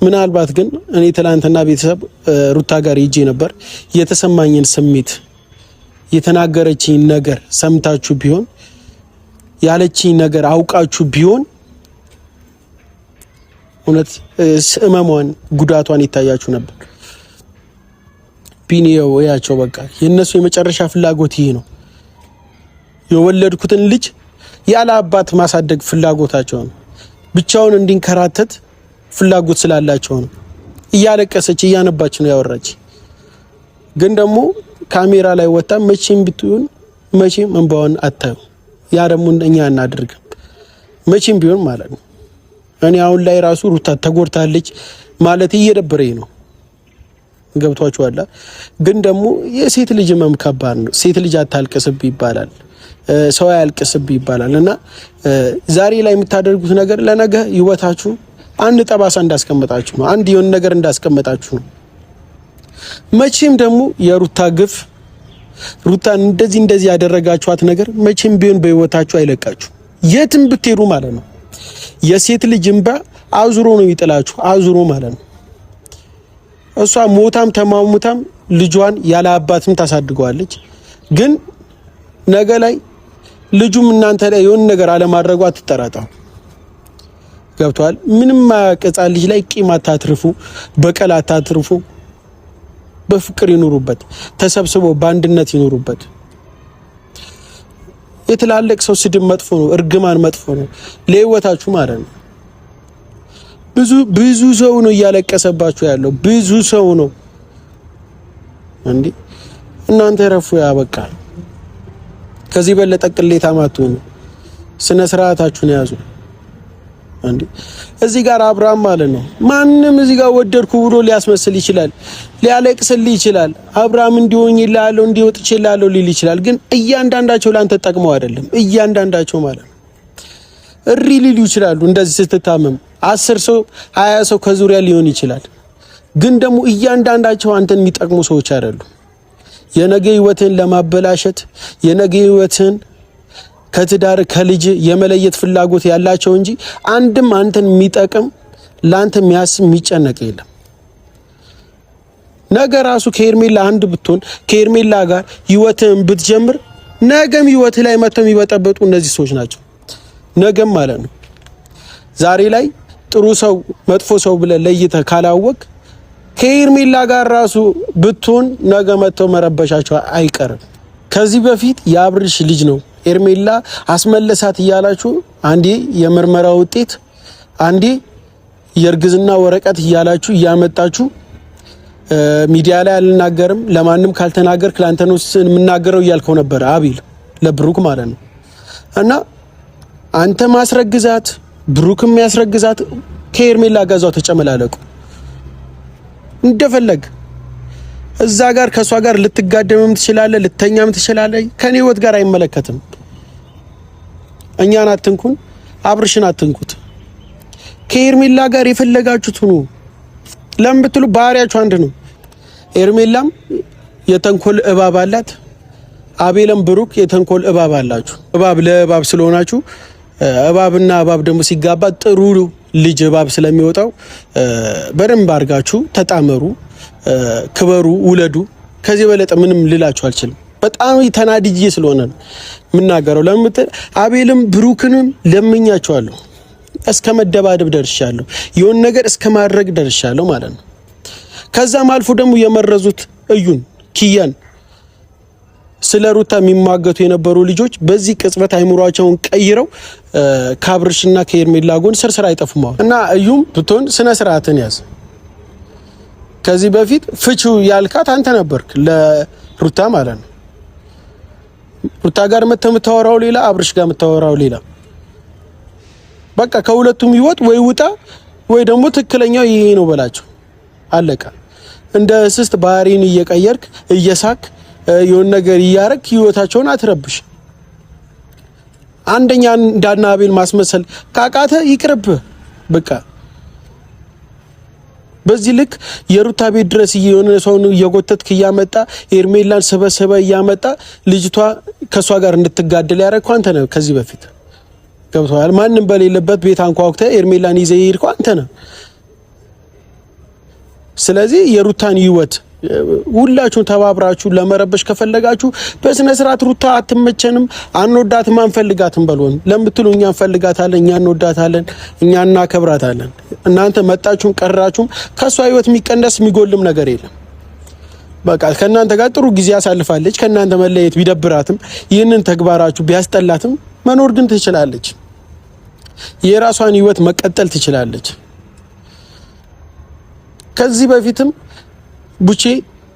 ምናልባት ግን እኔ ትላንትና ቤተሰብ ሩታ ጋር ሄጄ ነበር። የተሰማኝን ስሜት የተናገረችኝ ነገር ሰምታችሁ ቢሆን፣ ያለችኝ ነገር አውቃችሁ ቢሆን እውነት ህመሟን ጉዳቷን ይታያችሁ ነበር። ቢኒየው ያቸው በቃ የእነሱ የመጨረሻ ፍላጎት ይሄ ነው። የወለድኩትን ልጅ ያለ አባት ማሳደግ ፍላጎታቸው ነው። ብቻውን እንዲንከራተት ፍላጎት ስላላቸው ነው። እያለቀሰች እያነባች ነው ያወራች። ግን ደግሞ ካሜራ ላይ ወጣ መቼም ብትሆን መቼም እንባዋን አታዩ። ያ ደግሞ እኛ አናደርግም መቼም ቢሆን ማለት ነው። እኔ አሁን ላይ ራሱ ሩታ ተጎድታለች ማለት እየደበረኝ ነው። ገብቷችኋል? ግን ደግሞ የሴት ልጅ ህመም ከባድ ነው። ሴት ልጅ አታልቅስብ ይባላል፣ ሰው አያልቅስብ ይባላል። እና ዛሬ ላይ የምታደርጉት ነገር ለነገ ህይወታችሁ አንድ ጠባሳ እንዳስቀመጣችሁ ነው። አንድ የሆነ ነገር እንዳስቀመጣችሁ ነው። መቼም ደግሞ የሩታ ግፍ፣ ሩታን እንደዚህ እንደዚህ ያደረጋችኋት ነገር መቼም ቢሆን በህይወታችሁ አይለቃችሁ፣ የትም ብትሄዱ ማለት ነው። የሴት ልጅ እንባ አዙሮ ነው ይጥላችሁ፣ አዙሮ ማለት ነው። እሷ ሞታም ተማሙታም ልጇን ያለ አባትም ታሳድገዋለች። ግን ነገ ላይ ልጁም እናንተ ላይ የሆነ ነገር አለማድረጓ አትጠራጠሩ። ገብቷል። ምንም ማያውቅ ሕፃን ልጅ ላይ ቂም አታትርፉ፣ በቀል አታትርፉ። በፍቅር ይኑሩበት፣ ተሰብስበው በአንድነት ይኑሩበት። የትላልቅ ሰው ስድብ መጥፎ ነው፣ እርግማን መጥፎ ነው ለህይወታችሁ ማለት ነው። ብዙ ብዙ ሰው ነው እያለቀሰባችሁ ያለው፣ ብዙ ሰው ነው እንዴ። እናንተ ረፉ፣ ያበቃል። ከዚህ በለጠ ቅሌታም አትሁኑ። ስነ ስርዓታችሁን ያዙ። እንዴ እዚህ ጋር አብርሃም ማለት ነው። ማንም እዚህ ጋር ወደድኩ ብሎ ሊያስመስል ይችላል፣ ሊያለቅስልህ ይችላል። አብርሃም እንዲሆኝ ይላለው እንዲወጥቼ ይላለው ሊል ይችላል። ግን እያንዳንዳቸው ላንተ ጠቅመው አይደለም። እያንዳንዳቸው ማለት ነው እሪ ሊሉ ይችላሉ። እንደዚህ ስትታመም 10 ሰው 20 ሰው ከዙሪያ ሊሆን ይችላል። ግን ደግሞ እያንዳንዳቸው አንተን የሚጠቅሙ ሰዎች አይደሉም። የነገ ህይወትን ለማበላሸት፣ የነገ ህይወትን ከትዳር ከልጅ የመለየት ፍላጎት ያላቸው እንጂ አንድም አንተን የሚጠቅም ለአንተ የሚያስብ የሚጨነቅ የለም። ነገ ራሱ ከሄርሜላ አንድ ብትሆን፣ ከሄርሜላ ጋር ህይወትን ብትጀምር፣ ነገም ህይወት ላይ መጥተው የሚበጠበጡ እነዚህ ሰዎች ናቸው። ነገም ማለት ነው። ዛሬ ላይ ጥሩ ሰው መጥፎ ሰው ብለህ ለይተህ ካላወቅ ከሄርሜላ ጋር ራሱ ብትሆን ነገ መጥተው መረበሻቸው አይቀርም። ከዚህ በፊት የአብርሽ ልጅ ነው ሄርሜላ አስመለሳት እያላችሁ አንዴ የምርመራ ውጤት አንዴ የእርግዝና ወረቀት እያላችሁ እያመጣችሁ ሚዲያ ላይ አልናገርም፣ ለማንም ካልተናገርክ ለአንተ ነው የምናገረው እያልከው ነበር አቤል ለብሩክ ማለት ነው። እና አንተ ማስረግዛት ብሩክም ያስረግዛት ከሄርሜላ ጋዛው ተጨመላለቁ እንደፈለግ እዛ ጋር ከእሷ ጋር ልትጋደምም ትችላለህ፣ ልተኛም ትችላለህ። ከኔ ህይወት ጋር አይመለከትም። እኛን አትንኩን፣ አብርሽን አትንኩት። ከሄርሜላ ጋር የፈለጋችሁት ሁኑ። ለምን ብትሉ ባህሪያችሁ አንድ ነው። ሄርሜላም የተንኮል እባብ አላት፣ አቤለም ብሩክ የተንኮል እባብ አላችሁ። እባብ ለእባብ ስለሆናችሁ እባብና እባብ ደግሞ ሲጋባ ጥሩ ልጅ እባብ ስለሚወጣው በደንብ አድርጋችሁ ተጣመሩ፣ ክበሩ፣ ውለዱ። ከዚህ የበለጠ ምንም ልላችሁ አልችልም። በጣም ተናድጄ ስለሆነ ነው የምናገረው። ለምን አቤልም ብሩክንም ለምኛቸዋለሁ። እስከ መደባደብ ደርሻለሁ። የሆነ ነገር እስከ ማድረግ ደርሻለሁ ማለት ነው። ከዛም አልፎ ደግሞ የመረዙት እዩን ኪያን ስለ ሩታ የሚሟገቱ የነበሩ ልጆች በዚህ ቅጽበት አይምሯቸውን ቀይረው ከአብርሽና ከሄርሜላ ጎን ስርስር አይጠፉም። አሁን እና እዩም ብትሆን ስነ ስርዓትን ያዝ። ከዚህ በፊት ፍቺው ያልካት አንተ ነበርክ ለሩታ ማለት ነው። ሩታ ጋር መተህ የምታወራው ሌላ፣ አብርሽ ጋር የምታወራው ሌላ። በቃ ከሁለቱም ይወጥ ወይ ውጣ ወይ ደግሞ ትክክለኛው ይሄ ነው በላቸው። አለቀ። እንደ እስስት ባህሪን እየቀየርክ እየሳክ የሆነ ነገር እያረክ ህይወታቸውን አትረብሽ። አንደኛ እንዳና አቤል ማስመሰል ካቃተ ይቅርብህ በቃ። በዚህ ልክ የሩታ ቤት ድረስ የሆነ ሰውን እየጎተትክ እያመጣ ሄርሜላን ሰበሰበ እያመጣ ልጅቷ ከእሷ ጋር እንድትጋደል ያደረግከው አንተ ነህ። ከዚህ በፊት ገብቶሃል። ማንም በሌለበት ቤት አንኳኩተህ ሄርሜላን ይዘህ የሄድከው አንተ ነህ። ስለዚህ የሩታን ህይወት ሁላችሁም ተባብራችሁ ለመረበሽ ከፈለጋችሁ በስነ ስርዓት ሩታ አትመቸንም፣ አንወዳትም፣ አንፈልጋትም በሉን ለምትሉ እኛ እንፈልጋታለን፣ እኛ እንወዳታለን፣ እኛ እናከብራታለን። እናንተ መጣችሁም ቀራችሁም ከሷ ህይወት የሚቀነስ የሚጎልም ነገር የለም። በቃ ከእናንተ ጋር ጥሩ ጊዜ አሳልፋለች። ከእናንተ መለየት ቢደብራትም ይህንን ተግባራችሁ ቢያስጠላትም መኖር ግን ትችላለች። የራሷን ህይወት መቀጠል ትችላለች። ከዚህ በፊትም ቡቼ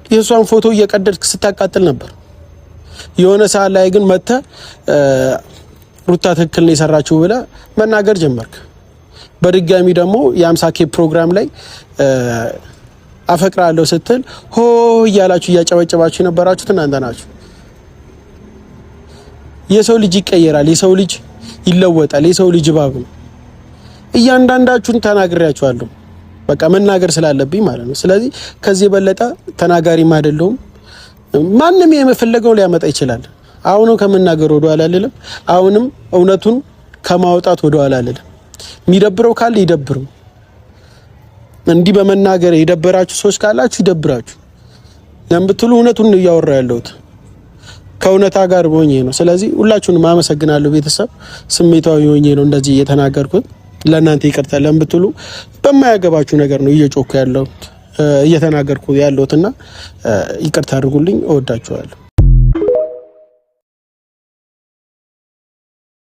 የእሷን ፎቶ እየቀደድክ ስታቃጥል ነበር። የሆነ ሰዓት ላይ ግን መጥተህ ሩታ ትክክል ነው የሰራችው ብለህ መናገር ጀመርክ። በድጋሚ ደግሞ የአምሳ K ፕሮግራም ላይ አፈቅራለሁ ስትል ሆ እያላችሁ እያጨበጨባችሁ የነበራችሁት እናንተ ናችሁ። የሰው ልጅ ይቀየራል። የሰው ልጅ ይለወጣል። የሰው ልጅ እባብ ነው። እያንዳንዳችሁን ተናግሬያችኋለሁ። በቃ መናገር ስላለብኝ ማለት ነው። ስለዚህ ከዚህ የበለጠ ተናጋሪም አይደለሁም። ማንም የፈለገው ሊያመጣ ይችላል። አሁንም ከመናገር ወደ ኋላ አልልም። አሁንም እውነቱን ከማውጣት ወደ ኋላ አልልም። የሚደብረው ካለ ይደብረው። እንዲህ በመናገር የደበራችሁ ሰዎች ካላችሁ ይደብራችሁ ለምትሉ እውነቱን እያወራ ያለሁት ከእውነታ ጋር ሆኜ ነው። ስለዚህ ሁላችሁንም አመሰግናለሁ ቤተሰብ። ስሜታዊ ሆኜ ነው እንደዚህ እየተናገርኩት። ለእናንተ ይቅርታ ለምትሉ በማያገባችሁ ነገር ነው እየጮኩ ያለሁት እየተናገርኩ ያለሁትና ይቅርታ አድርጉልኝ። እወዳችኋለሁ።